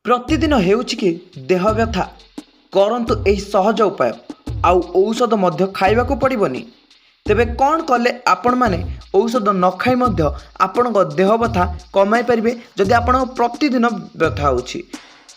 ପ୍ରତିଦିନ ହେଉଛି କି ଦେହ ବ୍ୟଥା? କରନ୍ତୁ ଏହି ସହଜ ଉପାୟ, ଆଉ ଔଷଧ ମଧ୍ୟ ଖାଇବାକୁ ପଡ଼ିବନି। ତେବେ କ'ଣ କଲେ ଆପଣମାନେ ଔଷଧ ନ ଖାଇ ମଧ୍ୟ ଆପଣଙ୍କ ଦେହ ବ୍ୟଥା କମାଇ ପାରିବେ, ଯଦି ଆପଣଙ୍କ ପ୍ରତିଦିନ ବ୍ୟଥା ହେଉଛି?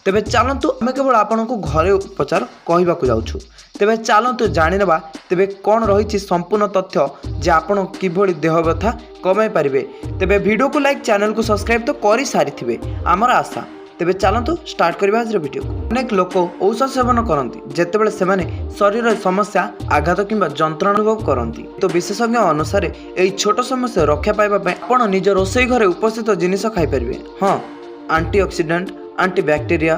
ତେବେ ଚାଲନ୍ତୁ, ଆମେ କେବଳ ଆପଣଙ୍କୁ ଘରୋଇ ଉପଚାର କହିବାକୁ ଯାଉଛୁ। ତେବେ ଚାଲନ୍ତୁ ଜାଣିନେବା, ତେବେ କ'ଣ ରହିଛି ସମ୍ପୂର୍ଣ୍ଣ ତଥ୍ୟ ଯେ ଆପଣ କିଭଳି ଦେହ ବ୍ୟଥା କମାଇ ପାରିବେ। ତେବେ ଭିଡ଼ିଓକୁ ଲାଇକ୍, ଚ୍ୟାନେଲକୁ ସବସ୍କ୍ରାଇବ୍ ତ କରିସାରିଥିବେ, ଆମର ଆଶା। ତେବେ ଚାଲନ୍ତୁ ଷ୍ଟାର୍ଟ କରିବା ଆଜିର ଭିଡ଼ିଓକୁ। ଅନେକ ଲୋକ ଔଷଧ ସେବନ କରନ୍ତି ଯେତେବେଳେ ସେମାନେ ଶରୀରରେ ସମସ୍ୟା, ଆଘାତ କିମ୍ବା ଯନ୍ତ୍ରଣା ଅନୁଭବ କରନ୍ତି। ତ ବିଶେଷଜ୍ଞ ଅନୁସାରେ ଏହି ଛୋଟ ସମସ୍ୟା ରକ୍ଷା ପାଇବା ପାଇଁ ଆପଣ ନିଜ ରୋଷେଇ ଘରେ ଉପସ୍ଥିତ ଜିନିଷ ଖାଇପାରିବେ। ହଁ, ଆଣ୍ଟି ଅକ୍ସିଡେଣ୍ଟ, ଆଣ୍ଟି ବ୍ୟାକ୍ଟେରିଆ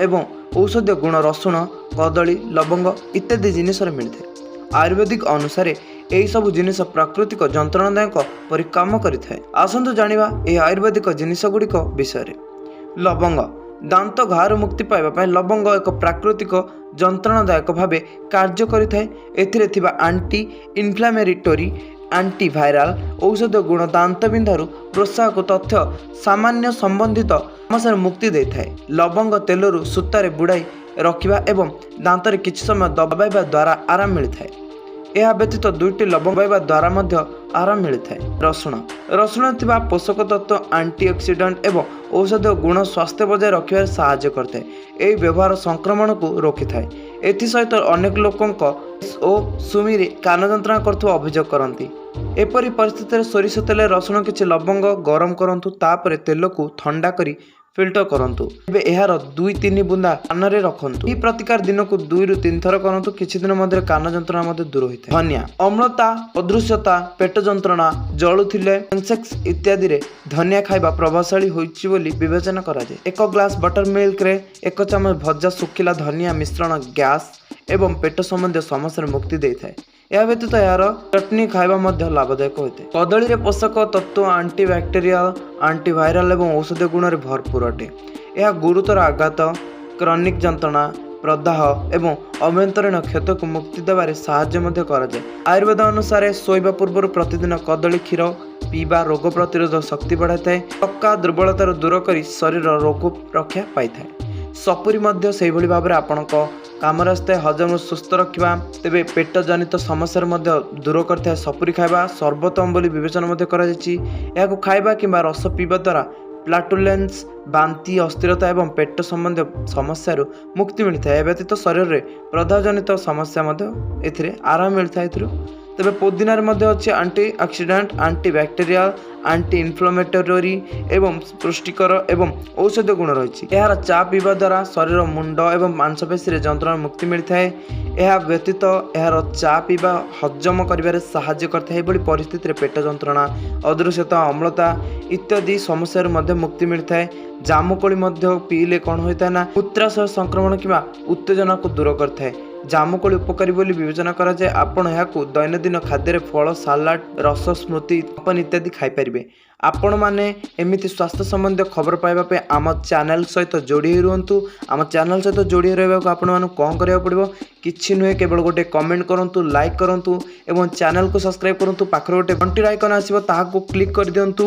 ଏବଂ ଔଷଧୀୟ ଗୁଣ ରସୁଣ, କଦଳୀ, ଲବଙ୍ଗ ଇତ୍ୟାଦି ଜିନିଷରେ ମିଳିଥାଏ। ଆୟୁର୍ବେଦିକ ଅନୁସାରେ ଏହିସବୁ ଜିନିଷ ପ୍ରାକୃତିକ ଯନ୍ତ୍ରଣାଦାୟକ ପରି କାମ କରିଥାଏ। ଆସନ୍ତୁ ଜାଣିବା ଏହି ଆୟୁର୍ବେଦିକ ଜିନିଷ ଗୁଡ଼ିକ ବିଷୟରେ। ଲବଙ୍ଗ। ଦାନ୍ତ ଘାରୁ ମୁକ୍ତି ପାଇବା ପାଇଁ ଲବଙ୍ଗ ଏକ ପ୍ରାକୃତିକ ଯନ୍ତ୍ରଣାଦାୟକ ଭାବେ କାର୍ଯ୍ୟ କରିଥାଏ। ଏଥିରେ ଥିବା ଆଣ୍ଟି ଇନଫ୍ଲାମେଟୋରୀ, ଆଣ୍ଟିଭାଇରାଲ, ଔଷଧ ଗୁଣ ଦାନ୍ତ ବିନ୍ଧାରୁ ପ୍ରୋତ୍ସାହକ ତଥ୍ୟ ସାମାନ୍ୟ ସମ୍ବନ୍ଧିତ ସମସ୍ୟାରୁ ମୁକ୍ତି ଦେଇଥାଏ। ଲବଙ୍ଗ ତେଲରୁ ସୂତାରେ ବୁଡ଼ାଇ ରଖିବା ଏବଂ ଦାନ୍ତରେ କିଛି ସମୟ ଦବାଇବା ଦ୍ୱାରା ଆରାମ ମିଳିଥାଏ। ଏହା ବ୍ୟତୀତ ଦୁଇଟି ଲବଙ୍ଗ ଖାଇବା ଦ୍ୱାରା ମଧ୍ୟ ଆରାମ ମିଳିଥାଏ। ରସୁଣ। ରସୁଣ ଥିବା ପୋଷକ ତତ୍ତ୍ୱ, ଆଣ୍ଟିଅକ୍ସିଡାଣ୍ଟ ଏବଂ ଔଷଧୀୟ ଗୁଣ ସ୍ୱାସ୍ଥ୍ୟ ବଜାୟ ରଖିବାରେ ସାହାଯ୍ୟ କରିଥାଏ। ଏହି ବ୍ୟବହାର ସଂକ୍ରମଣକୁ ରୋକିଥାଏ। ଏଥିସହିତ ଅନେକ ଲୋକଙ୍କ ଓ ସୁମିରେ କାନ ଯନ୍ତ୍ରଣା କରୁଥିବା ଅଭିଯୋଗ କରନ୍ତି। ଏପରି ପରିସ୍ଥିତିରେ ସୋରିଷ ତେଲରେ ରସୁଣ, କିଛି ଲବଙ୍ଗ ଗରମ କରନ୍ତୁ। ତାପରେ ତେଲକୁ ଥଣ୍ଡା କରି ଫିଲ୍ଟର କରନ୍ତୁ। ଏବେ ଏହାର 2-3 ବୁନ୍ଦା କାନରେ ରଖନ୍ତୁ। ଏହି ପ୍ରତିକାର ଦିନକୁ 2ରୁ 3 ଥର କରନ୍ତୁ। କିଛି ଦିନ ମଧ୍ୟରେ କାନ ଯନ୍ତ୍ରଣା ମଧ୍ୟ ଦୂର ହୋଇଥାଏ। ଧନିଆ। ଅମ୍ଳତା, ଅଦୃଶ୍ୟତା, ପେଟ ଯନ୍ତ୍ରଣା, ଜଳୁଥିଲେ ସେନ୍ସେକ୍ସ ଇତ୍ୟାଦିରେ ଧନିଆ ଖାଇବା ପ୍ରଭାବଶାଳୀ ହୋଇଛି ବୋଲି ବିବେଚନା କରାଯାଏ। ଏକ ଗ୍ଲାସ୍ ବଟର ମିଲ୍କରେ 1 ଚାମଚ ଭଜା ଶୁଖିଲା ଧନିଆ ମିଶ୍ରଣ ଗ୍ୟାସ୍ ଏବଂ ପେଟ ସମ୍ବନ୍ଧୀୟ ସମସ୍ୟାରୁ ମୁକ୍ତି ଦେଇଥାଏ। ଏହା ବ୍ୟତୀତ ଏହାର ଚଟନି ଖାଇବା ମଧ୍ୟ ଲାଭଦାୟକ ହୋଇଥାଏ। କଦଳୀରେ ପୋଷକ ତତ୍ତ୍ୱ, ଆଣ୍ଟିବ୍ୟାକ୍ଟେରିଆଲ, ଆଣ୍ଟିଭାଇରାଲ ଏବଂ ଔଷଧୀୟ ଗୁଣରେ ଭରପୁର ଅଟେ। ଏହା ଗୁରୁତର ଆଘାତ, କ୍ରନିକ୍ ଯନ୍ତ୍ରଣା, ପ୍ରଦାହ ଏବଂ ଆଭ୍ୟନ୍ତରୀଣ କ୍ଷତକୁ ମୁକ୍ତି ଦେବାରେ ସାହାଯ୍ୟ ମଧ୍ୟ କରାଯାଏ। ଆୟୁର୍ବେଦ ଅନୁସାରେ ଶୋଇବା ପୂର୍ବରୁ ପ୍ରତିଦିନ କଦଳୀ କ୍ଷୀର ପିଇବା ରୋଗ ପ୍ରତିରୋଧକ ଶକ୍ତି ବଢ଼ାଇଥାଏ। ଥକ୍କା, ଦୁର୍ବଳତାରୁ ଦୂର କରି ଶରୀର ରୋଗ ରକ୍ଷା ପାଇଥାଏ। ସପୁରୀ ମଧ୍ୟ ସେଇଭଳି ଭାବରେ ଆପଣଙ୍କ କାମରେ ଆସିଥାଏ। ହଜମ ସୁସ୍ଥ ରଖିବା, ତେବେ ପେଟ ଜନିତ ସମସ୍ୟାରୁ ମଧ୍ୟ ଦୂର କରିଥାଏ। ସପୁରୀ ଖାଇବା ସର୍ବୋତ୍ତମ ବୋଲି ବିବେଚନା ମଧ୍ୟ କରାଯାଇଛି। ଏହାକୁ ଖାଇବା କିମ୍ବା ରସ ପିଇବା ଦ୍ୱାରା ଫ୍ଲାଟୁଲେନ୍ସ, ବାନ୍ତି, ଅସ୍ଥିରତା ଏବଂ ପେଟ ସମ୍ବନ୍ଧୀୟ ସମସ୍ୟାରୁ ମୁକ୍ତି ମିଳିଥାଏ। ଏହା ବ୍ୟତୀତ ଶରୀରରେ ପ୍ରଦାହଜନିତ ସମସ୍ୟା ମଧ୍ୟ ଏଥିରେ ଆରାମ ମିଳିଥାଏ ଏଥିରୁ। ତେବେ ପୋଦିନାରେ ମଧ୍ୟ ଅଛି anti oxidant, anti bacterial, anti inflammatory ଏବଂ ପୁଷ୍ଟିକର ଏବଂ ଔଷଧୀୟ ଗୁଣ ରହିଛି। ଏହାର ଚା ପିଇବା ଦ୍ୱାରା ଶରୀର, ମୁଣ୍ଡ ଏବଂ ମାଂସପେଶୀରେ ଯନ୍ତ୍ରଣା ମୁକ୍ତି ମିଳିଥାଏ। ଏହା ବ୍ୟତୀତ ଏହାର ଚା ପିଇବା ହଜମ କରିବାରେ ସାହାଯ୍ୟ କରିଥାଏ। ଏଭଳି ପରିସ୍ଥିତିରେ ପେଟ ଯନ୍ତ୍ରଣା, ଅଦୃଶ୍ୟତା, ଅମ୍ଳତା ଇତ୍ୟାଦି ସମସ୍ୟାରୁ ମଧ୍ୟ ମୁକ୍ତି ମିଳିଥାଏ। ଜାମୁକୋଳି ମଧ୍ୟ ପିଇଲେ କ'ଣ ହୋଇଥାଏ ନା, ମୂତ୍ରାଶୟ ସଂକ୍ରମଣ କିମ୍ବା ଉତ୍ତେଜନାକୁ ଦୂର କରିଥାଏ। ଜାମୁକୋଳି ଉପକାରୀ ବୋଲି ବିବେଚନା କରାଯାଏ। ଆପଣ ଏହାକୁ ଦୈନନ୍ଦିନ ଖାଦ୍ୟରେ ଫଳ, ସାଲାଡ଼, ରସ, ସ୍ମୁଦି ଇତ୍ୟାଦି ଖାଇପାରିବେ। ଆପଣମାନେ ଏମିତି ସ୍ୱାସ୍ଥ୍ୟ ସମ୍ବନ୍ଧୀୟ ଖବର ପାଇବା ପାଇଁ ଆମ ଚ୍ୟାନେଲ ସହିତ ଯୋଡ଼ି ହୋଇ ରୁହନ୍ତୁ। ଆମ ଚ୍ୟାନେଲ ସହିତ ଯୋଡ଼ି ହୋଇ ରହିବାକୁ ଆପଣମାନଙ୍କୁ କ'ଣ କରିବାକୁ ପଡ଼ିବ? କିଛି ନୁହେଁ, କେବଳ ଗୋଟେ କମେଣ୍ଟ କରନ୍ତୁ, ଲାଇକ୍ କରନ୍ତୁ ଏବଂ ଚ୍ୟାନେଲକୁ ସବସ୍କ୍ରାଇବ୍ କରନ୍ତୁ। ପାଖରେ ଗୋଟେ ଘଣ୍ଟିର ଆଇକନ୍ ଆସିବ, ତାହାକୁ କ୍ଲିକ୍ କରିଦିଅନ୍ତୁ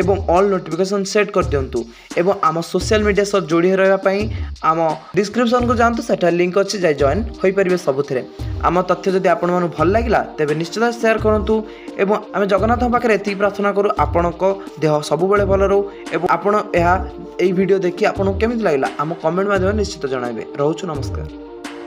ଏବଂ ଅଲ୍ ନୋଟିଫିକେସନ୍ ସେଟ୍ କରିଦିଅନ୍ତୁ। ଏବଂ ଆମ ସୋସିଆଲ ମିଡ଼ିଆ ସହ ଯୋଡ଼ି ହୋଇ ରହିବା ପାଇଁ ଆମ ଡିସ୍କ୍ରିପ୍ସନ୍କୁ ଯାଆନ୍ତୁ, ସେଠାରେ ଲିଙ୍କ୍ ଅଛି, ଯାଇ ଜଏନ୍ ହୋଇପାରିବେ ସବୁଥିରେ। ଆମ ତଥ୍ୟ ଯଦି ଆପଣମାନଙ୍କୁ ଭଲ ଲାଗିଲା, ତେବେ ନିଶ୍ଚିତ ସେୟାର କରନ୍ତୁ। ଏବଂ ଆମେ ଜଗନ୍ନାଥଙ୍କ ପାଖରେ ଏତିକି ପ୍ରାର୍ଥନା କରୁ, ଆପଣଙ୍କ ଦେହ ସବୁବେଳେ ଭଲ ରହୁ। ଏବଂ ଆପଣ ଏଇ ଭିଡ଼ିଓ ଦେଖି ଆପଣଙ୍କୁ କେମିତି ଲାଗିଲା, ଆମ କମେଣ୍ଟ ମାଧ୍ୟମରେ ନିଶ୍ଚିତ ଜଣାଇବେ। ରହୁଛୁ, ନମସ୍କାର।